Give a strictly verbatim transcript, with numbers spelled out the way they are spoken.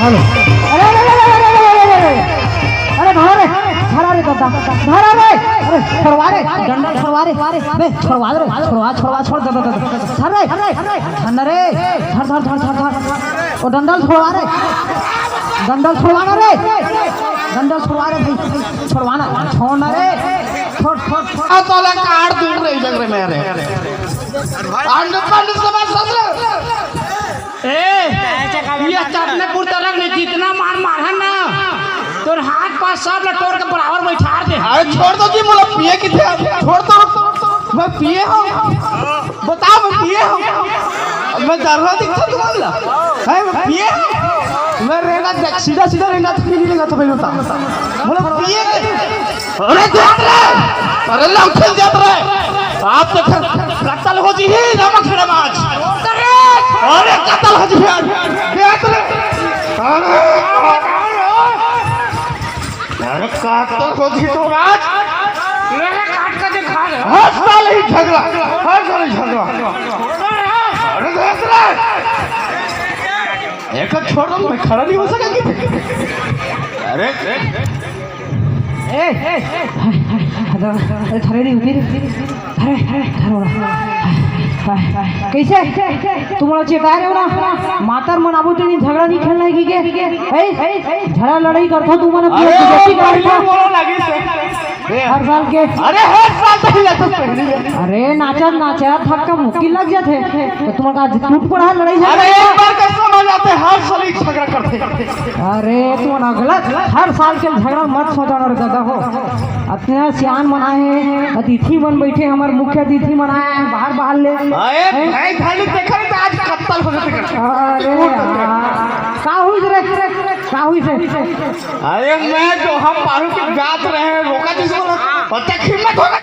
Hello. अरे, अरे, अरे, धरा रे, धरा रे, दादा, धरा रे। अरे, छोड़वा रे, डंडा छोड़वा रे, बे, छोड़वा रे, छोड़वा, छोड़वा, छोड़, दे, दे, दे, दे, धर रे, धर रे, धर रे, धर, धर, धर, धर, धर। ओ, डंडा छोड़वा रे, डंडा छोड़वा ना रे, डंडा छोड़वा रे भाई, छोड़वा ना, छोड़ ना रे, छोड़, छोड़, छोड़। आ, साला काट दूर रही जंगल में रे। अंड पंड समझ समझ। ए, ये चटने कुर्ता रख ले, जितना मार मार है ना, तोर हाथ पास सब ला तोड़ के बराबर बैठार दे। अरे छोड़ दो जी, मोला पिए किथे, छोड़ दो। मैं पिए हूँ, बताओ, मैं पिए हूँ। मैं दर्रा दिखता तुम्हारा, है, मैं पिए हूँ। मैं रहना देख, सीधा सीधा रहना तो नहीं लेगा, तो भाई बता, मोला पिए के। अरे जात रे, अरे लौटल जात रे, आप तो फिर कत्ल हो जी ही नमक रे बाज। अरे कत्ल हो जी ही, जात रे। अरे, अरे कत्ल हो जी तो राज। मेरे काट का दिखा दे। हर साल ही झगड़ा, हर साल ही झगड़ा। अरे जात रे, एक छोड़ दो, मैं खड़ा नहीं हो सका कि। अरे ए, ए, अरे, अरे, धरे नहीं होती रे। अरे, अरे, धरो ना। कैसे? तुम लोग चेताए रहे हो ना? मातर मन आबो तो नहीं, झगड़ा नहीं खेलना है कि के? ए, झगड़ा लड़ाई करथो तुम मन, अपनी अरे, बेइज्जती करथो। बोलो लगी से। हर साल के। अरे, हर साल तो ही लगता पहले। अरे, नाचत, नाचत, थक का मुक्की लग जाते। तो तुम लोग आज टूट पड़ा है लड़ाई झगड़ा। अरे, एक बार का समझ आते, हर साल ही झगड़ा करते। अरे, तुम अगला हर साल के झगड़ा मत सोचो ना रे दादा हो। अतना सियान मन आए हैं, अतिथि मन बैठे, हमारे मुख्य अतिथि मन आए हैं बाहर बाहर ले। अरे, हैं? भाई, खाली देखा नहीं तो आज कत्ल हो जाते करते। अरे, हाँ। का हुई रे? का हुई रे? अरे, मैं जो हम पारू के गात रहे हैं, रोका जिसको, और तक हिम्मत होगा।